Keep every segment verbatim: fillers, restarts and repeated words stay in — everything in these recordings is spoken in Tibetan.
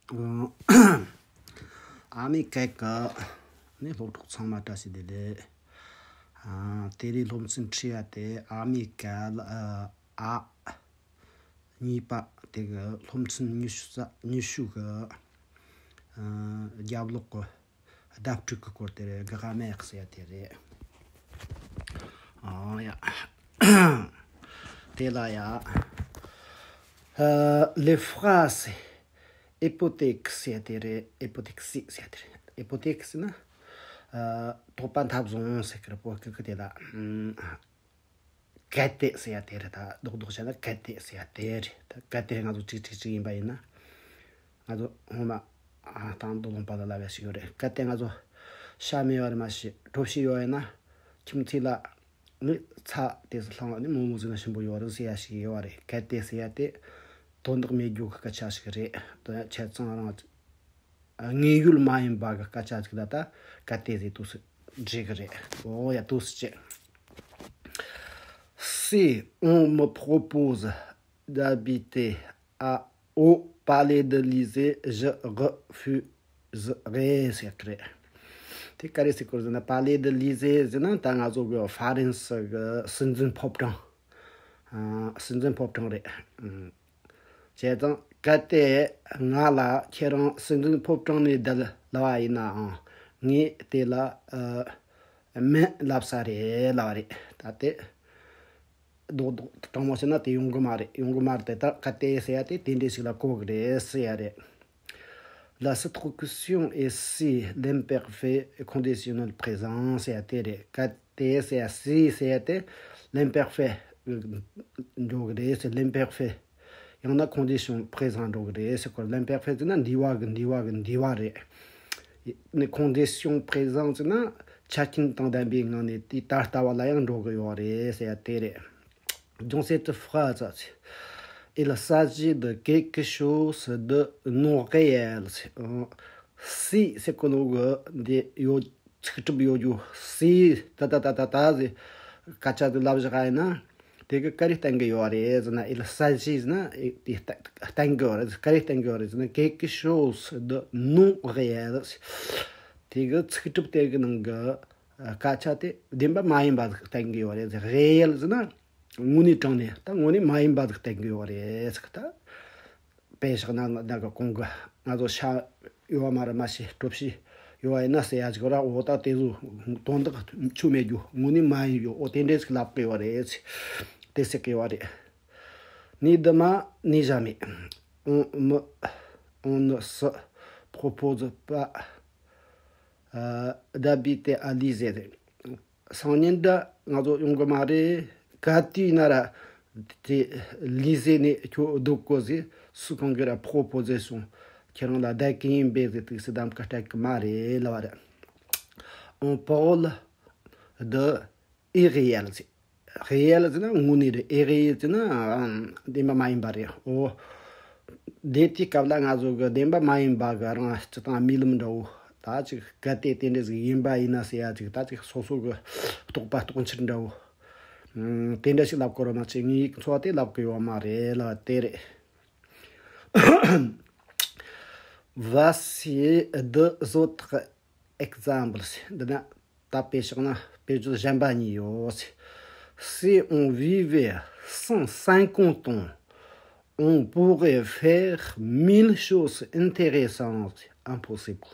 ཨ་མི་ཀལ་གི་ནི་སློབ་གྲོགས་ཚང་མ་བཀྲ་ཤིས་བདེ་ལེགས། ཨ། དེ་རིང་སློབ་ཚན་ཁྲིད་ཡ་དེ་ཨ་མི་ཀལ་ཨ་གཉིས་པ་དེ་གི་སློབ་ཚན་ཉི་ཤུ་རྩ་ཉི་ཤུ་གི་ཨ་རྒྱབ་ལོགས་གི་བརྡ་སྤྲོད་ཀྱི་སྐོར་དེ་རེད། ག་ག་མེག་ཟེར་ཡ་དེ་རེད། ཨོ་ཡ། དེ་ལ་ཡ། ཨ། les phrases hypothétiques ཟེར་ཡ་དེ་རེད། hypothétiques ཟེར་ཡ་དེ་རེད། hypothétiques ཟེར་ན། ཨ། དོགས་པ་མཐའ་བཟུང་ཟེར་གི་རེད། བོད་སྐད་ཀྱི་དེ་ལ། ཨམ། གལ་ཏེ་ཟེར་ཡ་དེ་རེད། ད་རྡོག་རྡོག་བྱས་ན་གལ་ཏེ་ཟེར་ཡ་དེ་རེད། ད་གལ་ཏེ་ང་ཚོ་གཅིག་གཅིག་གཅིག་ཡིན་པ་ཡིན་ན། ང་ཚོ་སྔོན་མ་ཨ་དང་དོ་ལོང་པ་ལ་ལབ་ཡ་ཞིག་ཡོད་རེད། གལ་ཏེ་ང་ཚོ་ཤ་མེད་པ་རེད་མ་གཞི་གྲོ་ཕྱེ་ཡོད་ཡིན་ན། ཁྱིམ་མཚེས་ལ་ནི་ཚྭ་དེ་ཚོ་བསླངས་ནི་མོག་མོག་ཟོས་ན་ཞིམ་པོ་ཡོད་རེད་ཟེར་ཡ་ཞིག་ཡོད་རེད། གལ་ཏེ་ཟེར་ཡ་དེ་དོན་དག་མེད་རྒྱུ་གི་སྐད་ཆ་ཞིག་རེད། དོན་ཆ་ཚང་རང་དངོས་ཡོད་མ་ཡིན་པ་གི་སྐད་ཆ་ཞིག་ལ་ད་གལ་ཏེ་ཟེར་དུས་སུ་འགྲིག་གི་རེད། འོ་ཡ། དུས་སུ་ཅི། Si on me propose d'habiter à, au palais de l'Élysée, je refuserai ཟེར་གི་རེད། དེ་ག་རེ་ཟེར་དགོས་ཟེར་ན། Palais de l'Élysée ཟེར་ན་ད་ང་ཚོ་གི་ཧྥ་རན་སི་གི་སྲིད་འཛིན་ཕོ་བྲང་། ཨ། སྲིད་འཛིན་ཕོ་བྲང་རེད། ཨ། བྱས་ཙང་གལ་ཏེ་ང་ལ་ཁྱེད་རང་སྲིད་འཛིན་ཕོ་བྲང་ནས་བསྡད་ལབ་པ་ཡིན་ནའང་ངས་དེ་ལ་ཨ་མིན་ལབ་ས་རེད་ལབ་པ་རེད། ད་དེ་རྡོག་རྡོག་དྲང་མོ་བྱས་ན་དེ་ཡོང་གི་མ་རེད། ཡོང་གི་མ་རེད་དེ། ད་གལ་ཏེ་ཟེར་ཡ་དེ་དེ་འདྲ་ཞིག་ལ་གོ་གི་རེད་ཟེར་ཡ་རེད། La situation est si l'imparfait conditionnel présent ཟེར་ཡ་དེ་རེད། གལ་ཏེ་ཟེར་ཡ། si ཟེར་ཡ་དེ་l'imparfait འགྲོ་གི་རེད་ཟེར། l'imparfait ཡང་ན་condition présent འགྲོ་གི་རེད་ཟེར་གོ། l'imparfait ཟེར་ན་འདས་པ་གི་འདས་པ་གི་འདས་པ་རེད། ནི་condition présent ཟེར་ན་ཆ་རྐྱེན་དང་ལྡན་པའི་ངང་ནས་དེ་ད་ལྟ་བ་ལ་ཡང་འགྲོ་གི་ཡོད་རེད་ཟེར་ཡ་དེ་རེད། Dans cette phrase, il s'agit de quelque chose de non réel. Si ཟེར་གོ་ནོ་གི་འདི་ཡོད། ཚིག་གྲུབ་ཡོད་རྒྱུ། si ད་ད་ད་ད་ད་ཟེར་སྐད་ཆ་དེ་ལབ་བཞག་ཡིན་ན། དེ་གི་ག་རེ་བསྟན་གི་ཡོད་རེད་ཟེར་ན། il s'agit ཟེར་ན་དེ་བསྟན་གི་ཡོད་རེད། ག་རེ་བསྟན་གི་ཡོད་རེད་ཟེར་ན། quelque chose de non réel. དེ་གི་ཚིག་གྲུབ་དེ་གི་ནང་གི་སྐད་ཆ་དེ་བདེན་པ་མ་ཡིན་པ་ཟིག་བསྟན་གི་ཡོད་རེད། réel ཟེར་ན་དངོས་གནས་དྲང་གནས། ད་དངོས་གནས་མ་ཡིན་པ་ཟིག་བསྟན་གི་ཡོད་རེད་ཟེར་གི། ད་དཔེ་བཞག་ན་ང་གི་གོང་གི་ང་ཚོ་ཤ་ཡོད་མ་རེད་མ་ཤེས། གྲོ་ཕྱེ་ཡོད་ཡིན་ན་ཟེར་ཡ་ཅིག་ར། འོ་ད་དེ་ཚོ་དོན་དག་ཆོ་མེད་རྒྱུ། དངོས་གནས་མ་ཡིན་རྒྱུ། འོ་དེ་འདྲས་ཟིག་ལབ་གི་ཡོད་རེད་ཟེར། དེ་ཟེར་གི་ཡོད་རེད། Ni demain, ni jamais. On me, on ne se propose pas, euh, d'habiter à l'Élysée. སང་ཉིན་ད་ང་ཚོ་ཡོང་གི་མ་རེད། ག་དུས་ཡིན་ན་ར་དེ་ལི་ཟེ་ནས་ཁྱོད་སྡོད་དགོས་ཟེར་སུ་གང་གིས་ར་proposition ཁྱེད་རང་ལ་བསྡད་གི་ཡིན་པས་ཟེར་དུས་སུ་གདམ་ཀ་སྤྲད་གི་མ་རེད་ལབ་པ་རེད། On parle de irréel ཟེར། réel ཟེར་ན་དངོས་གནས་རེད། irréel ཟེར་ན་ཨམ་བདེན་པ་མ་ཡིན་པ་རེད། འོ། དེ་དུས་སྐབས་ལ་ང་ཚོ་གི་བདེན་པ་མ་ཡིན་པ་གི་རང་སྤྱི་དང་རྨི་ལམ་འདྲ་བོ། ད་ཅིག་གལ་ཏེ་དེ་འདྲ་ཟིག་ཡིན་པ་ཡིན་ན་ཟེར་ཡ་ཅིག། ད་ཅིག་སོ་སོ་གི་རྟོག་པ་རྟོག་འཆར་འདྲ་བོ། ཨམ་དེ་འདྲ་ཞིག་ལབ་དགོས་རེད་མ་གཞི། ངའི་འཚོ་བ་དེ་ལབ་གི་ཡོད་མ་རེད་ལབ་པ་དེ་རེད། Voici deux autres exemples. འདི་ན་ད་དཔེ་བཞག་ན་དཔེ་བརྗོད་གཞན་པ་གཉིས་ཡོད། Si on vivait cent cinquante ans, on pourrait faire mille choses intéressantes. Impossible.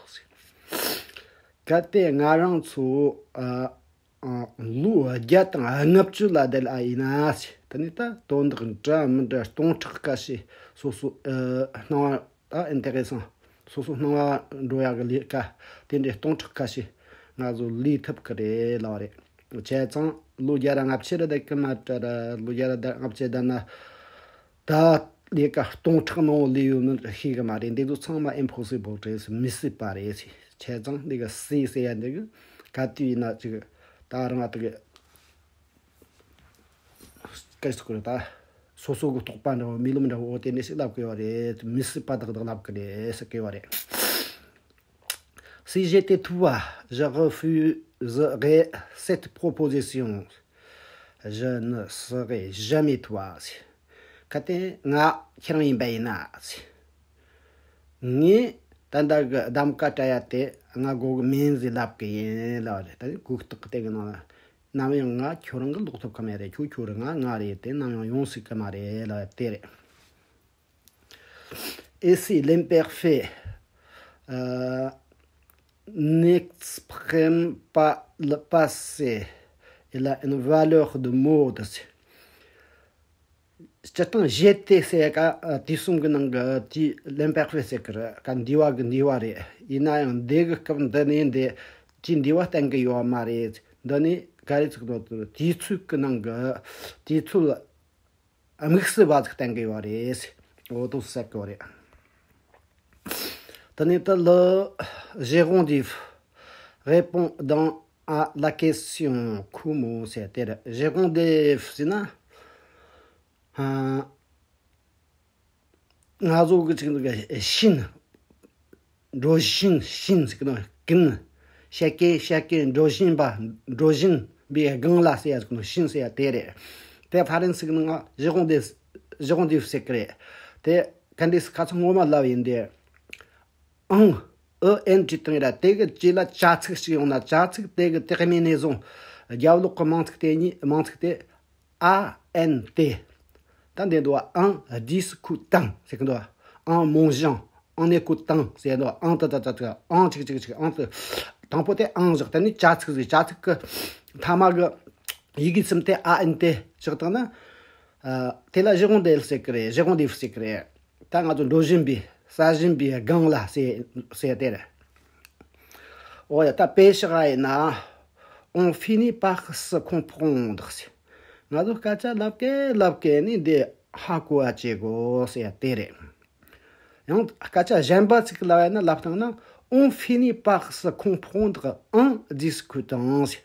གལ་ཏེ་ང་རང་ཚོ་ཨ་ཨ་ལོ་བརྒྱ་དང་ལྔ་བཅུ་ལ་བསྡད་ཨ་ཡིན་ན། དེ་ནས་ད་དོན་དག་འདྲ་མི་འདྲ་སྟོང་ཕྲག་ཁ་ཤས་སོ་སོ་ཨ་སྣང་བ་ད་intéressant སོ་སོ་སྣང་བ་འགྲོ་ཡག་གི་ལས་ཀ་དེ་འདྲའི་སྟོང་ཕྲག་ཁ་ཤས་ང་ཚོ་ལས་ཐུབ་ཀྱི་རེད་ལབ་པ་རེད། བྱས་ཙང་ལོ་བརྒྱ་ར་ལྔ་བཅུ་ར་བསྡད་ཀྱི་མ་རེད་ར། ལོ་བརྒྱ་ར་ལྔ་བཅུ་བསྡད་ན། ད་ལས་ཀ་སྟོང་ཕྲག་ནང་ལས་ཡོད་མིན་ཤེས་གི་མ་རེད། འདི་ཚོ་ཚང་མ་impossible རེད། མི་སྲིད་པ་རེད། བྱས་ཙང་འདི་གི་si ཟེར་ཡ་འདི་གི་ག་དུས་ཡིན་ན་ཅིག་ད་རང་ཨ་ད་གི་སྐད་ཆ་གོ་རེད། ད་སོ་སོ་གི་རྟོག་པ་འདྲ་བོ་རྨི་ལམ་འདྲ་བོ་འོ་དེ་འདྲ་ཞིག་ལབ་གི་ཡོད་རེད། མི་སྲིད་པ་དག་དག་ལབ་གི་རེད་ཟེར་གི་ཡོད་རེད། Si j'étais toi, je refuserais cette proposition. Je ne serai jamais toi. གལ་ཏེ་ང་ཁྱེད་རང་ཡིན་པ་ཡིན་ན། ངས་ད་ལྟ་གི་གདམ་ཀ་སྤྲད་ཡ་དེ་ང་དགོས་གི་མིན་ཟེར་ལབ་གི་ཡིན་ལབ་རེད། ད་གུག་རྟགས་དེ་གི་ནང་ལ་ནམ་ཡང་ང་ཁྱོད་རང་གི་ལོག་ཐུབ་ཀྱི་མེད་རེད། ཁྱོད་ཁྱོད་རང་ང་ང་རེད་དེ་ནམ་ཡང་ཡོང་སྲིད་ཀྱི་མ་རེད་ལབ་ཡ་དེ་རེད། Et si l'imparfait, euh, n'exprime pas le passé, il a une valeur de mode. སྤྱིར་བཏང་j'étais ཟེར་ཀ་དུས་གསུམ་གྱི་ནང་གི་དུས་l'imparfait ཟེར་གི་རེད། ཀ་འདས་པ་གི་འདས་པ་རེད། ཡིན་ན་ཡང་འདས་གི་སྐབས་འདི་ནས་འདས་དུས་འདས་པ་བསྟན་གི་ཡོད་མ་རེད། འདི་ནས་ག་རེ་ཚིག་དོན་དུ་དུས་ཚོད་ཀྱི་ནང་གི་དུས་ཚོད་དམིགས་བསལ་བ་ཟིག་བསྟན་གི་ཡོད་རེད། འོ་དོ་ཟེར་གི་རེད། དེ་ནས་ད་le gérondif répond donc à la question comment ཟེར་དེ་རེད། gérondif ཟེར་ན། ཨ། ང་ཚོ་གི་ཅིག་འདུག་ག་ཤིན། འགྲོ་བཞིན་ཤིན་ཟེར་གི་ནོ་ཀིན། བཤད་ཀྱིན་བཤད་ཀྱིན་འགྲོ་བཞིན་པ། འགྲོ་བཞིན་པའི་སྒང་ལ་ཟེར་ཡ་ཟེར་གི་ནོ་ཤིན་ཟེར་ཡ་དེ་རེད། དེ་ཕ་རན་སི་གི་ནང་gérondif gérondif ཟེར་གི་རེད། དེ་ག་འདྲས་ཁ་ཚང་ངོ་མ་ལབ་ཡིན་དེ། ཨང་། ཨི་ཨེན་ཏྲི་བཏང་ཡ་ར་དེ་གི་རྗེས་ལ་བྱ་ཚིག་ཞིག་ཡོང་ན་བྱ་ཚིག་དེ་གི་དེ་མིན་ནས་བཟུང་རྒྱབ་ལོག་གི་མིང་ཚིག་དེ་གཉིས་མིང་ཚིག་དེ། ཨ་ཨེན་ཏེ། ད་འདི་འདུག་བ། en discutant ཟེར་གི་འདུག་བ། en mangeant, en écoutant ཟེར་འདུག་བ། en ཏ་ཏ་ཏ་ཏ། en ཅིག་ཅིག་ཅིག en ཏ། དང་པོ་དེ་en བཞག་དེ་ནི་བྱ་ཚིག་ཟིག་བྱ་ཚིག་གི་མཐའ་མ་གི་ཡི་གེ་གསུམ་དེ་ཨ་ཨེན་ཏེ་བཞག་བཏང་ན། ཨ། དེ་ལ་gérondif ཟེར་གི་རེད། gérondif ཟེར་གི་རེད། ད་ང་ཚོ་འགྲོ་བཞིན་པའི་ཟ་བཞིན་པའི་སྒང་ལ་ཟེར་ཟེར་དེ་རེད། འོ་ཡ། ད་དཔེ་བཞག་ཡིན་ན། on finit par se comprendre ཟེར། ང་ཚོ་སྐད་ཆ་ལབ་གི་ལབ་གི་ནི་འདི་ཧ་གོ་བ་བྱེད་དགོས་ཟེར་དེ་རེད། ཡང་སྐད་ཆ་གཞན་པ་ཅིག་ལབ་ཡ་ན་ལབ་སྟངས་ན། on finit par se comprendre en discutant ཟེར།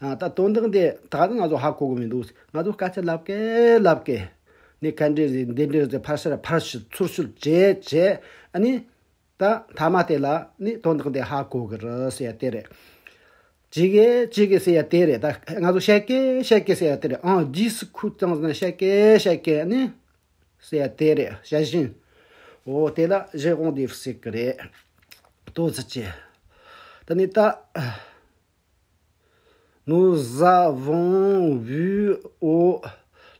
ཨ། ད་དོན་དག་འདི་ད་ང་ཚོ་ཧ་གོ་གི་མི་འདུག་ང་ཚོ་སྐད་ཆ་ལབ་གི་ལབ་གི་ནི་ག་འདྲས་ཟིག་འདི་འདྲས་ཟིག་ཕར་ཕྱིར་ཕར་ཕྱིར་ཚུར་ཕྱིར་བྱས་བྱས། ཨ་ནི་ད་མཐའ་མ་དེ་ལ་ནི་དོན་དག་འདི་ཧ་གོ་གི་རེད་ཟེར་ཡ་དེ་རེད། བྱེད་གི་བྱེད་གི་ཟེར་ཡ་དེ་རེད། ད་ང་ཚོ་བཤད་གི་བཤད་གི་ཟེར་ཡ་དེ་རེད། en discutant ཟེར་ན་བཤད་གི་བཤད་གི་ནི་ཟེར་ཡ་དེ་རེད། བཤད་བཞིན། འོ་དེ་ལ་gérondif ཟེར་གི་རེད། ཏོ་ཙི་ཅེ། ད་ནི་ད། Nous avons vu aux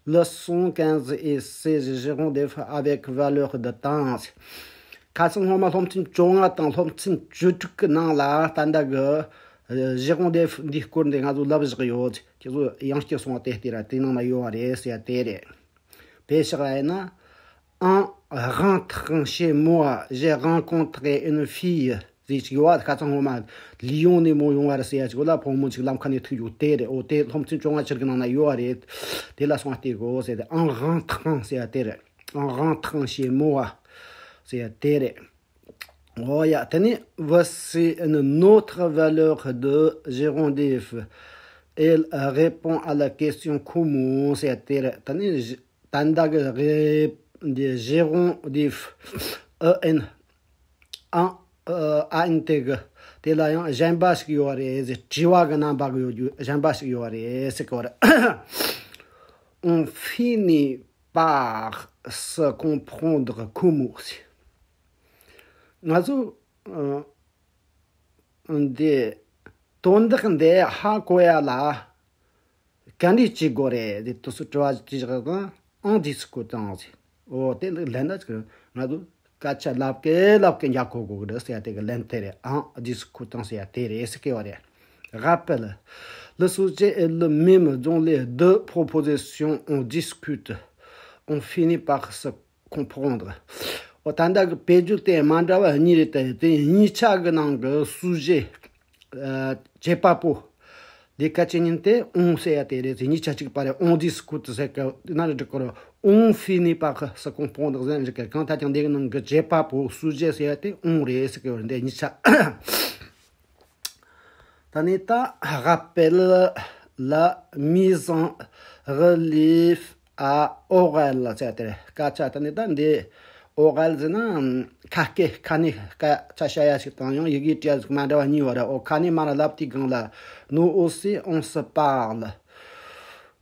leçons quinze et seize gérondif avec valeur de temps. ཁ་སང་སྔོན་མ་སློབ་ཚན་བཅོ་ལྔ་དང་སློབ་ཚན་བཅུ་དྲུག་གི་ནང་ལ་ད་ལྟ་གི་gérondif འདིའི་སྐོར་འདི་ང་ཚོ་ལབ་བཞག་ཡོད། ཁྱེད་ཚོ་ཡང་བསྐྱར་སོང་བ་དེ་ལྟ་ར་དེ་ནང་ན་ཡོད་པ་རེད་ཟེར་ཡ་དེ་རེད། དཔེ་བཞག་ཡིན་ན། En rentrant chez moi, j'ai rencontré une fille ཟེར་ཅིག་ཡོད་པ། ཁ་སང་སྔོན་མ་ལི་ཡོང་ནས་མོ་ཡོང་བ་རེད་ཟེར་ཡ་ཅིག་ཡོད་ལ། བུ་མོ་ཅིག་ལམ་ཁ་ནས་ཐུག་ཡོད་དེ་རེད། འོ་དེ་སློབ་ཚན་བཅོ་ལྔ་ཅིག་གི་ནང་ན་ཡོད་པ་རེད། དེ་ལ་སོང་བལྟས་དགོས་ཟེར་ཏེ། En rentrant ཟེར་ཡ་དེ་རེད། En rentrant chez moi ཟེར་ཡ་དེ་རེད། འོ་ཡ། དེ་ནས་voici une autre valeur de gérondif. Elle répond à la question comment ཟེར་ཡ་དེ་རེད། དེ་ནས་ད་ལྟ་གི་རེད། འདི་gérondif ཨ་ཨེན། ཨ་ཨ་ཨ་ཨེན་ཏེ་གི་དེ་ལ་ཡང་གཞན་པ་ཞིག་ཡོད་རེད་ཟེར། དྲི་བ་གི་རྣམ་པ་གི་ཡོད་རྒྱུ་གཞན་པ་ཞིག་ཡོད་རེད་ཟེར་གི་བ་རེད། On finit par se comprendre comment ཟེར། ང་ཚོ་ཨ་འདི་དོན་དག་འདི་ཧ་གོ་ཡ་ལ། ག་འདྲས་བྱེད་དགོས་རེད་ཟེར་དུས་སུ་དྲི་བ་དེ་བཞག་དང་། En discutant ཟེར། འོ་དེ་ལན་ད་ཅིག་ང་ཚོ་སྐད་ཆ་ལབ་གི་ལབ་གི་འཇག་གོ་དགོས་གི་རེད་ཟེར་ཡ་དེ་གི་ལན་དེ་རེད། En discutant ཟེར་ཡ་དེ་རེད་ཟེར་གི་བ་རེད། Rappel. Le sujet est le même dans les deux propositions. On discute, on finit par se comprendre. འོ་ད་ལྟ་གི་དཔེ་བརྗོད་དེ་མ་འདྲ་བ་གཉིས་རེད་དེ། དེ་གཉིས་ཆ་གི་ནང་གི་sujet ཨ། བྱེད་པ་པོ། འདི་སྐད་ཅིག་ཉིད་དེ་on ཟེར་ཡ་དེ་རེད་ཟེར། གཉིས་ཆ་གཅིག་པ་རེད། On discute ཟེར་གི་ན་རེ་འགྲིག་གི་རེད། On finit par se comprendre ཟེར་ན་འགྲིག་གི། གང་ལྟར་ཀྱང་འདི་གི་ནང་གི་བྱེད་པ་པོ་sujet ཟེར་ཡ་དེ་on རེད་ཟེར་གི་ཡོད་རེད། འདི་གཉིས་ཆ། ད་ནི་ད་rappel, la mise en relief à l'oral ཟེར་ཡ་དེ་རེད། སྐད་ཆ་ད་ནི་ད་འདི་oral ཟེར་ན་ཁ་སྐད། ཁ་ནས་སྐད་ཆ་བཤད་ཡ་ཞིག་དང་ཡང་ཡི་གེ་བྲིས་ཡ་ཞིག་མ་འདྲ་བ་གཉིས་ཡོད་རེད། འོ་ཁ་ནས་མར་ལབ་དུས་སྒང་ལ། Nous aussi on se parle,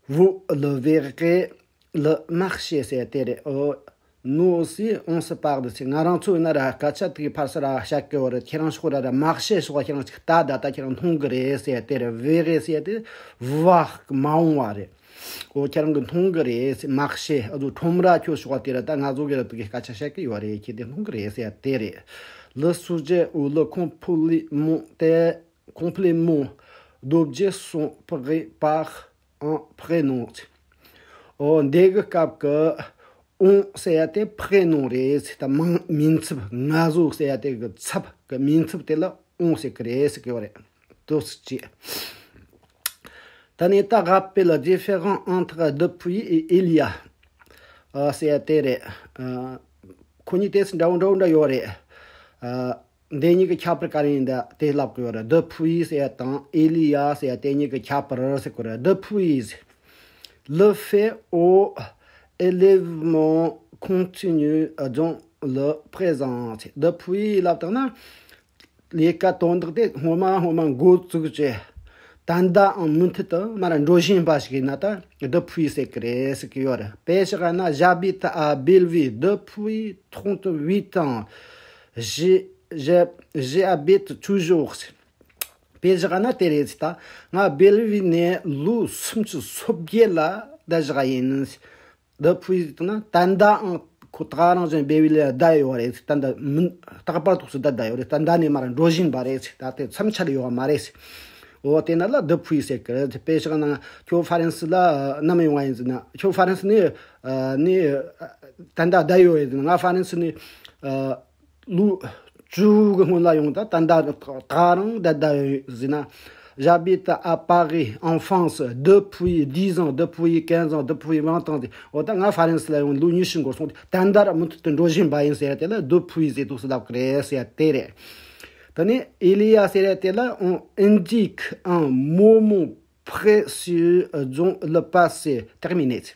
vous le verrez, le marché ཟེར་དེ་རེད། འོ་ nous aussi, on se parle de ཟེར། ང་རང་ཚོ་ཡིན་ན་ར་སྐད་ཆ་དེའི་ཕར་ཚུར་ར་བཤད་གི་ཡོད་རེད། ཁྱེད་རང་ཕྱོགས་ར་ར་མ་བཤད་ཕྱོགས་ཁྱེད་རང་ཅིག་ལྟ་ད་ལྟ་ཁྱེད་རང་མཐོང་གི་རེད་ཟེར་དེ་རེད། verrez ཟེར་དེ་voir མ་འོངས་པ་རེད། འོ་ཁྱེད་རང་གིས་མཐོང་གི་རེད་ཟེར། མ་བཤད་ཨ་ཚོ་ཁྲོམ་ར་ཁྱོད་ཕྱོགས་དེ་ར་ད་ང་ཚོ་གི་ར་དེ་གི་སྐད་ཆ་བཤད་གི་ཡོད་རེད། ཁྱེད་དེ་མཐོང་གི་རེད་ཟེར་དེ་རེད། Le sujet ou le complément tes compléments d'objet sont pris par un prénom. འོ་འདི་གི་སྐབས་ཀྱི་on ཟེར་ཡ་དེ་prénom རེད་ཟེར། ད་མིང་མིང་ཚབ་ང་ཚོ་ཟེར་ཡ་དེ་གི་ཚབ་གི་མིང་ཚབ་དེ་ལ་on ཟེར་གི་རེད་ཟེར་གི་ཡོད་རེད། དོ་སི་ཅི། ད་ནི་ད་rappel différent entre depuis et il y a ཟེར་ཡ་དེ་རེད། ཁོ་གཉིས་དེ་འདྲ་བོ་འདྲ་བོ་འདྲ་ཡོད་རེད། འདི་གཉིས་ཀྱི་ཁྱད་པར་ག་རེ་ཡིན་ད་དེ་ལབ་དགོས་རེད། depuis ཟེར་ཡ་དང་il y a ཟེར་ཡ་དེ་གཉིས་ཀྱི་ཁྱད་པར་ཟེར་དགོས་རེད། Depuis le fait ou l'événement continue dans le présent. Depuis ལབ་དང་ན་ལས་ཀ་དོན་དག་དེ་སྔོན་མ་སྔོན་མ་འགོ་བཙུགས་བྱས། ད་ལྟའང་མུ་མཐུད་དུ་མ་ར་འགྲོ་བཞིན་པ་ཞིག་ཡིན་ན་ད་depuis ཟེར་གི་རེད་ཟེར་གི་ཡོད་རེད། དཔེ་བཞག་ན། J'habite à Belleville depuis trente-huit ans. J'y j'y habite toujours. དཔེ་བཞག་ན་དེ་རེད་ཟེར། ད་ང་Belleville ནས་ལོ་སུམ་ཅུ་སོ་བརྒྱད་ལ་བསྡད་བཞག་ཡིན། Depuis ཟེར་ན་ད་ལྟའང་ཁོ་ད་རང་བཞིན་Belleville ལ་བསྡད་ཡོད་རེད་ཟེར། ད་ལྟ་མི་རྟག་པར་ཐོག་སུ་བསྡད་བསྡད་ཡོད་རེད། ད་ལྟ་ནས་མ་ར་འགྲོ་བཞིན་པ་རེད་ཟེར། ད་དེ་མཚམས་ཆད་ཡོད་མ་རེད་ཟེར། འོ་དེ་ན་ལ་depuis ཟེར་གི་རེད། དཔེ་བཞག་ན་ཁྱོད་ཧྥ་རན་སི་ལ་ནམ་ཡོང་བ་ཡིན་ཟེར་ན། ཁྱོད་ཧྥ་རན་སི་ནས་ནས་ད་ལྟ་བསྡད་ཡོད་རེད་ཟེར་ན། ང་ཧྥ་རན་སི་ནས་ལོ་བཅུ་གི་སྔོན་ལ་ཡོང་། ད་ད་ད་ད་རང་ད་ད་ཟེར་ན། J'habite à Paris, en France, depuis dix ans, depuis quinze ans, depuis vingt ans. འོ་ད་ང་ཧྥ་རན་སི་ལ་ཡོང་ལོ་ཉི་ཤུ་འགོར་སོང་། ད་ད་ར་མུ་མཐུད་དུ་འགྲོ་བཞིན་པ་ཡིན་ཟེར་ཡ་དེ་ལ་depuis ཟེར་དུས་སུ་ལབ་གི་རེད་ཟེར་ཡ་དེ་རེད། ད་ནི་il y a ཟེར་ཡ་དེ་ལ་on indique un moment précis dans le passé. Terminé.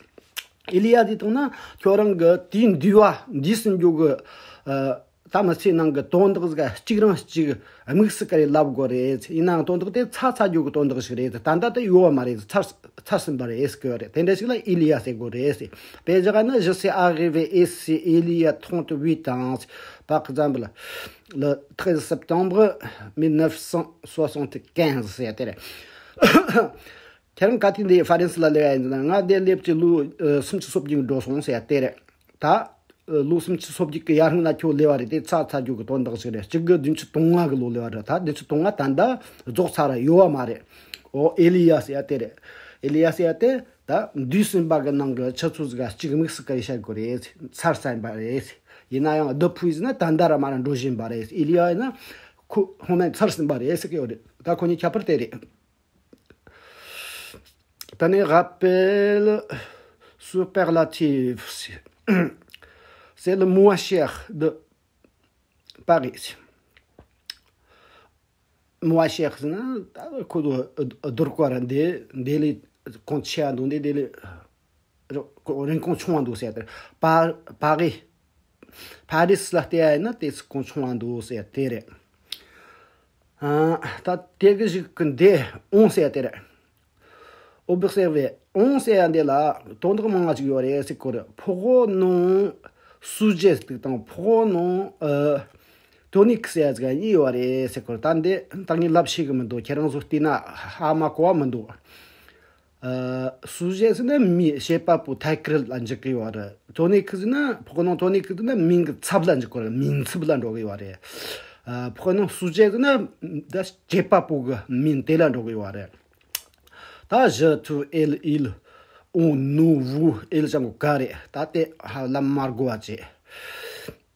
Il y a དེ་དང་ན་ཁྱོད་རང་གི་དེའི་འདས་པ་འདས་ཟིན་རྒྱུ་གི་ཨ་ད་མི་ཚེ་ནང་གི་དོན་དག་ཟིག་གཅིག་རང་གཅིག་དམིགས་སུ་བཀར་ལབ་དགོས་རེད། ཡིན་ནའང་དོན་དག་དེ་ཚར་ཚར་རྒྱུ་གི་དོན་དག་ཞིག་རེད། ད་ལྟ་དེ་ཡོད་པ་མ་རེད། ཚར་ཚར་ཟིན་པ་རེད་ཟེར་གི་ཡོད་རེད། དེ་འདྲ་ཞིག་ལ་il y a ཟེར་དགོས་རེད་ཟེར། དཔེ་བཞག་ན། Je suis arrivé ici il y a trente-huit ans. Par exemple, le treize septembre mille neuf cent soixante-quinze ཟེར་དེ་རེད། ཁྱེད་རང་ག་དུས་འདི་ཧྥ་རན་སི་ལ་སླེབས་ཡ་ཡིན་ཟེར་ན། ང་འདིར་སླེབས་ཀྱི་ལོ་ཨ་སུམ་ཅུ་སོ་བརྒྱད་འགྲོ་སོང་ཟེར་ཡ་དེ་རེད། ད་ཨ་ལོ་སུམ་ཅུ་སོ་བརྒྱད་ཀྱི་ཡར་སྔོན་ལ་ཁྱོད་སླེབས་པ་རེད། དེ་ཚར་ཚར་རྒྱུ་གི་དོན་དག་ཞིག་རེད། གཅིག་དགུ་བདུན་ཅུ་དོན་ལྔ་གི་ལོ་སླེབས་པ་རེད། ད་བདུན་ཅུ་དོན་ལྔ་ད་ལྟ་རྫོགས་ཚར་ར་ཡོད་པ་མ་རེད། འོ་il y a ཟེར་ཡ་དེ་རེད། il y a ཟེར་ཡ་དེ་ད་འདས་ཟིན་པ་གི་ནང་གི་ཆུ་ཚོད་ཟིག་གཅིག་དམིགས་སུ་བཀར་བཤད་དགོས་རེད། ཚར་ཟིན་པ་རེད། ཡིན་ན་ཡང་depuis ཟེར་ན་ད་ལྟ་ར་མ་ར་འགྲོ་བཞིན་པ་རེད། il y a ཡིན་ན་ཁོ་སྔོན་མ་ཚར་ཟིན་པ་རེད་ཟེར་གི་ཡོད་རེད། ད་ཁོ་གཉིས་ཁྱད་པར་དེ་རེད། ད་ནི་rappel superlatif, c'est le moins cher de Paris. Moins cher ཟེར་ན་ད་ཁོ་ཚོ་བསྡུར་བཀར་འདི་འདི་ལས་གོང་ཆེ་བ་འདུག་འདི་འདི་ལས་རིན་གོང་ཆུང་བ་འདུག་ཟེར་ཏེ། Par- Paris Paris ལ་བལྟས་ཡ་ཡིན་ན་དེ་ཚོ་གོང་ཆུང་བ་འདུག་ཟེར་དེ་རེད། ཨ་ད་དེ་གི་གཞུག་གི་འདི་on ཟེར་དེ་རེད། Observez, on ཟེར་ཡ་འདི་ལ་དོན་དག་མང་བ་ཅིག་ཡོད་རེད་ཟེར་གོ་རེད། Pronom sujet དེ་དང་pronom ཨ་tonique ཟེར་ཡ་ཅིག་གཉིས་ཡོད་རེད་ཟེར་གོ་རེད། ད་འདི་ད་ངས་ལབ་ཤེས་གི་མི་འདུག་ཁྱེད་རང་ཚོ་བལྟས་ན་ཧ་མ་གོ་བ་མི་འདུག་ཨ་sujet ཟེར་ན་མི་བྱེད་པ་པོ་ཐད་ཀར་ལ་འཇུག་གི་ཡོད་རེད། Tonique ཟེར་ན་pronom tonique ཟེར་ན་མིང་གི་ཚབ་ལ་འཇུག་གི་ཡོད་རེད། མིང་ཚབ་ལ་འགྲོ་གི་ཡོད་རེད། ཨ་pronom sujet ཟེར་ན་ད་བྱེད་པ་པོ་གི་མིང་དེ་ལ་འགྲོ་གི་ཡོད་རེད། ད་je, tu, elle, il, on, nous, vous, elles ཅང་གོ་ག་རེད། ད་དེ་ཧ་ལམ་མ་གོ་བ་བྱེད།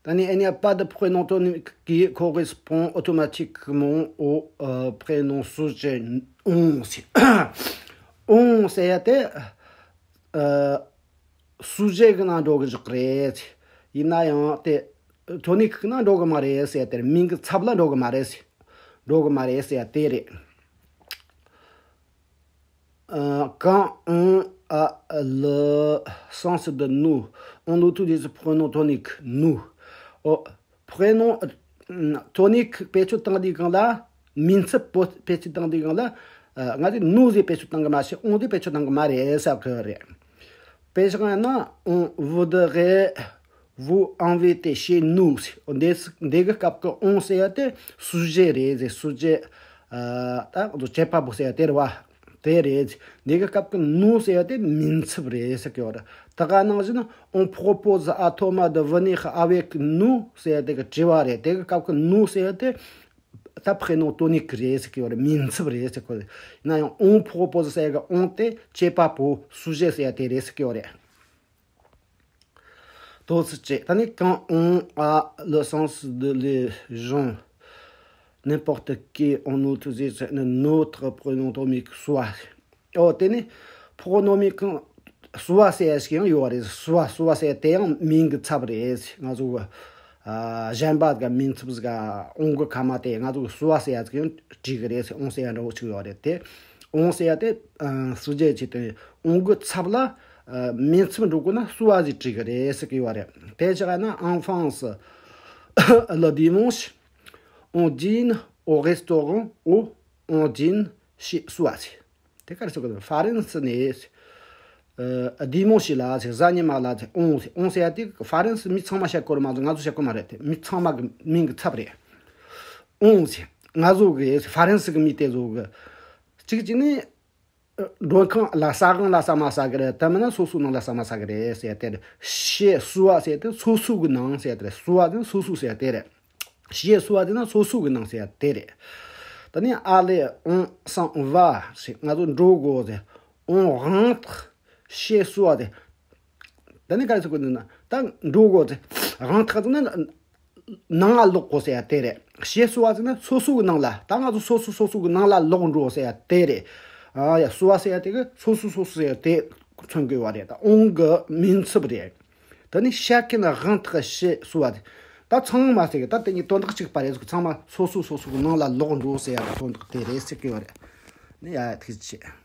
ད་ནི་il n'y a pas de pronom tonique qui correspond automatiquement au euh, prénom sujet on ཟེར། On ཟེར་ཡ་དེ་ཨ་sujet གི་ནང་འགྲོ་གི་རེད། ཡིན་ན་ཡང་དེ་tonique གི་ནང་འགྲོ་གི་མ་རེད་ཟེར་ཡ་དེ་རེད། མིང་གི་ཚབ་ལ་འགྲོ་གི་མ་རེད་ཟེར། འགྲོ་གི་མ་རེད་ཟེར་ཡ་དེ་རེད། Euh, quand on a le sens de nous, on utilise pronom tonique nous. Au pronom tonique བེད་སྤྱོད་བཏང་དུས་སྒང་ལ། མིང་ཚབ་པོ་བེད་སྤྱོད་བཏང་དུས་སྒང་ལ། ང་ཚོས་nous ཟེར་བེད་སྤྱོད་བཏང་གི་མ་ཤེས། on ཟེར་བེད་སྤྱོད་བཏང་གི་མ་རེད་ཟེར་གི་རེད། དཔེ་བཞག་ན། On voudrait vous invitez chez nous ཟེར། འདི་འདི་གི་སྐབས་ཀྱི་on ཟེར་ཡ་དེ་sujet རེད་ཟེར། sujet ཨ་ད་ང་ཚོ་བྱེད་པ་པོ་ཟེར་ཡ་དེ་རེད་བ། དེ་རེད། འདི་གི་སྐབས་ཀྱི་nous ཟེར་ཡ་དེ་མིང་ཚབ་རེད་ཟེར་གི་ཡོད་རེད། ད་ག་ནང་བཞིན on propose à Thomas de venir avec nous ཟེར་ཡ་དེ་གི་དྲི་བ་རེད། དེ་གི་སྐབས་ཀྱི་nous ཟེར་ཡ་དེ་ད་prénom tonique རེད་ཟེར་གི་ཡོད་རེད། མིང་ཚབ་རེད་ཟེར་གི་ཡོད་རེད། ཡིན་ན་ཡང་on propose ཟེར་ཡ་གི་on དེ་བྱེད་པ་པོ་sujet ཟེར་ཡ་དེ་རེད་ཟེར་གི་ཡོད་རེད། དོ་སི་ཅེ། ད་ནི་quand on a le sens de les gens, n'importe qui, on utilise notre pronom tonique soi. ཨོ་དེ་ནི་pronom tonique soi ཟེར་ཡ་ཞིག་ཡང་ཡོད་རེད། soi soi ཟེར་དེ་ཡང་མིང་གི་ཚབ་རེད། ང་ཚོ་གི་ཨ་གཞན་པ་གི་མིང་ཚབ་ཟིག་on གི་ཁ་མ་དེ་ང་ཚོ་གི་soi ཟེར་ཡ་ཟིག་ཡང་བྲིས་གི་རེད། on ཟེར་ཡ་འདྲ་བོ་ཅིག་ཡོད་རེད། དེ་on ཟེར་ཡ་དེ་sujet བྱས་ཏེ་on གི་ཚབ་ལ་ཨ་མིང་ཚབ་འགྲོ་དགོས་ན་soi ཟིག་བྲིས་གི་རེད་ཟེར་གི་ཡོད་རེད། དེ་ཆ་ག་ན་en France, le dimanche, on dîne au restaurant ou on dîne chez soi ཟེར། དེ་ག་རེ་ཟེར་གི་འདུག་ཧྥ་རན་སི་ནས་ཨ་dimanche ལ་ཟེར། གཟའ་ཉི་མ་ལ་ཟེར། on ཟེར། on ཟེར་ཡ་དེ་ཧྥ་རན་སི་མི་ཚང་མ་བཤད་གོ་རེད་མ་གཏོགས་ང་ཚོ་བཤད་གོ་མ་རེད། དེ་མི་ཚང་མ་གི་མིང་གི་ཚབ་རེད། on ཟེར། ང་ཚོ་གི་ཧྥ་རན་སི་གི་མི་དེ་ཚོ་གི་གཅིག་གཅིག་ནི་མགྲོན་ཁང་ལ་ཟ་ཁང་ལ་ཟ་མ་ཟ་གི་རེད། དེ་མིན་ན་སོ་སོའི་ནང་ལ་ཟ་མ་ཟ་གི་རེད་ཟེར་ཡ་དེ་རེད། chez soi ཟེར་ཡ་དེ་སོ་སོ་གི་ནང་ཟེར་ཡ་དེ་རེད། soi དེ་སོ་སོ་ཟེར་ཡ་དེ་རེད། chez soi དེ་ན་སོ་སོ་གི་ནང་ཟེར་ཡ་དེ་རེད། ད་ནི་allez, on s'en va ཟེར། ང་ཚོ་འགྲོ་དགོས་ཟེར། on rentre chez soi དེ། ད་ནི་ག་རེ་ཟེར་དགོས་འདུག་ན་ད་འགྲོ་དགོས་ཟེར། rentre དེ་ན་ནང་ལ་ལོག་དགོས་ཟེར་ཡ་དེ་རེད། chez soi ཟེར་ན་སོ་སོ་གི་ནང་ལ། ད་ང་ཚོ་སོ་སོ་སོ་སོ་གི་ནང་ལ་ལོག་འགྲོ་ཟེར་ཡ་དེ་རེད། ཨ་ཡ་soi ཟེར་ཡ་དེ་གི་སོ་སོ་སོ་སོ་ཟེར་ཡ་དེ་མཚོན་དགོས་བ་རེད། ད་on གི་མིང་ཚབ་རེད། ད་ནི་chacun rentre chez soi དེ། ད་ཚང་མ་ཟེར་གི་ད་དེ་གཉིས་དོན་དག་གཅིག་པ་རེད་ཟེར་གི། ཚང་མ་སོ་སོ་སོ་སོ་གི་ནང་ལ་ལོག་འགྲོ་ཟེར་ཡ་གི་དོན་དག་དེ་རེད་ཟེར་གི་ཡོད་རེད། ནི་ཡ་ཐུགས་རྗེ་ཆེ།